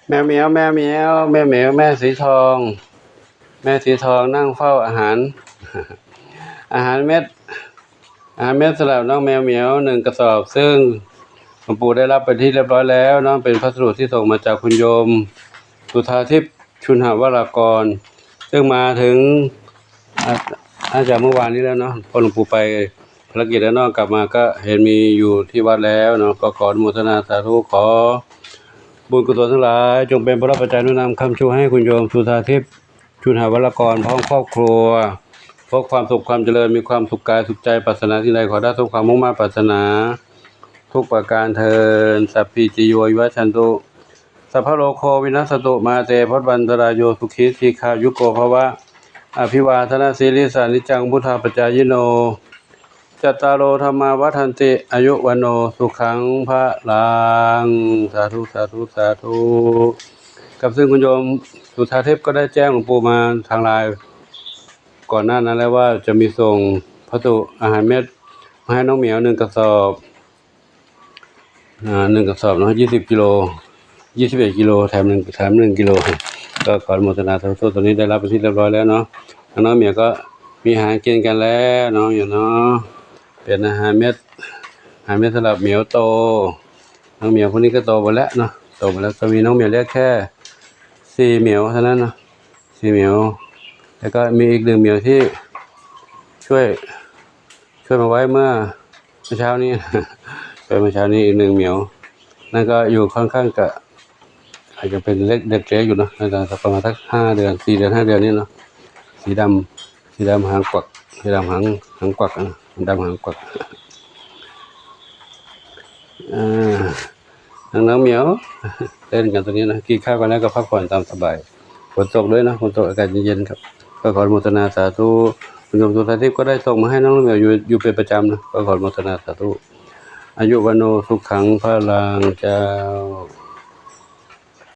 ແມວໝຽວ ແມວໝຽວ ແມວໝຽວ ແມ່ສີທອງ ແມ່ສີທອງນັ່ງເຝົ້າອາຫານ ອາຫານເມັດ ອາຫານເມັດສຳລັບນ້ອງແມວໝຽວໜຶ່ງກະສອບ ເຊິ່ງຫຼວງປູ່ໄດ້ຮັບເປັນທີ່ຮຽບຮ້ອຍແລ້ວເນາະ ເປັນພັດສະດຸທີ່ສົ່ງມາຈາກຄຸນໂຍມສຸທາທິບ ຊຸນຫະວະລາກອນ ເຊິ່ງມາເຖິງ ອາ ອາດຈະເມື່ອວານນີ້ແລ້ວເນາະ ເພາະຫຼວງປູ່ໄປພາລະກິດແລ້ວເນາະ ກັບມາກະເຫັນມີຢູ່ທີ່ວັດແລ້ວເນາະ ກໍຂໍອະນຸໂມທະນາສາທຸ ຂໍບຸນກຸສົນທັງຫຼາຍ ຈົ່ງເປັນພະລະປັດໄຈໜູນນຳຄ້ຳຊູໃຫ້ຄຸນໂຍມສຸທາທິບ ຊຸນຫະວະລາກອນ ພ້ອມຄອບຄົວ ພົບຄວາມສຸກຄວາມຈະເລີນ ມີຄວາມສຸກກາຍສຸກໃຈ ປາດຖະໜາສິ່ງໃດຂໍໄດ້ສົມຄວາມມຸ່ງມາດປາດຖະໜາ ທຸກປະການເທີນ ສັບພີຕິໂຍ ວິວັດຊັນຕຸ ສັບພະໂລໂຄ ວິນັດສັນຕຸ ມາເຕ ພະວັດວັນຕະລາຍໂຍ ສຸຂີ ດີຄາຍຸໂກ ພະວະ ອະພິວາທະນະສີລິສານິຈັງ ວຸດທາປະຈາຍິໂນ ຈັດຕາໂລ ທຳມາ ວັດທັນຕິ ອາຍຸ ວັນໂນ ສຸຂັງ ພະລັງ ສາທຸ ສາທຸ ສາທຸ ກັບເຊິ່ງຄຸນໂຍມສຸທາທິບກໍໄດ້ແຈ້ງຫຼວງປູ່ມາທາງລາຍ ກ່ອນໜ້ານັ້ນແລ້ວວ່າຈະມີສົ່ງພັດສະດຸອາຫານເມັດມາໃຫ້ນ້ອງໝຽວໜຶ່ງກະສອບ ອາ ໜຶ່ງກະສອບເນາະ ຊາວເອັດກິໂລ ຊາວເອັດກິໂລ ແຖມໜຶ່ງ ແຖມໜຶ່ງກິໂລ ກໍຂໍອະນຸໂມທະນາສາທຸ ຕອນນີ້ໄດ້ຮັບເປັນທີ່ຮຽບຮ້ອຍແລ້ວເນາະ ນ້ອງໝຽວກໍມີອາຫານກິນກັນແລ້ວເນາະ ຢູ່ເນາະ ເປັນອາຫານເມັດ ອາຫານເມັດສຳລັບໝຽວໂຕ ນ້ອງໝຽວພວກນີ້ກໍໂຕໝົດແລ້ວເນາະ ໂຕໝົດແລ້ວ ກໍມີນ້ອງໝຽວເລັກແຄ່ສີ່ໝຽວເທົ່ານັ້ນເນາະ ສີ່ໝຽວ ແລ້ວກໍມີອີກໜຶ່ງໝຽວທີ່ຊ່ວຍ ຊ່ວຍມາໄວ້ເມື່ອ ເມື່ອເຊົ້ານີ້ ໄປເມື່ອເຊົ້ານີ້ອີກໜຶ່ງໝຽວ ນັ້ນກໍຢູ່ຂ້ອນຂ້າງກະ ອາດຈະເປັນເດັກ ເດັກເລັກຢູ່ເນາະ ໜ້າຈະປະມານສັກຫ້າເດືອນ ສີ່ເດືອນ ຫ້າເດືອນນີ້ເນາະ ສີດຳ ສີດຳຫາງກວັກ ສີດຳຫາງ ຫາງກວັກ ອາ ດຳຫາງກວັກ ອາ ນ້ອງໝຽວ ເຕັ້ນກັນໂຕນີ້ນະ ກິນຂ້າວກັນແລ້ວກໍພັກຜ່ອນຕາມສະບາຍ ຝົນຕົກດ້ວຍເນາະ ຝົນຕົກອາກາດເຢັນໆ ກໍຂໍອະນຸໂມທະນາສາທຸ ໂຍມສຸທາທິບກໍໄດ້ສົ່ງມາໃຫ້ນ້ອງໝຽວຢູ່ ຢູ່ເປັນປະຈຳນະ ກໍຂໍອະນຸໂມທະນາສາທຸ ອາຍຸ ວັນໂນ ສຸຂັງ ພະລັງ ເຈົ້າ.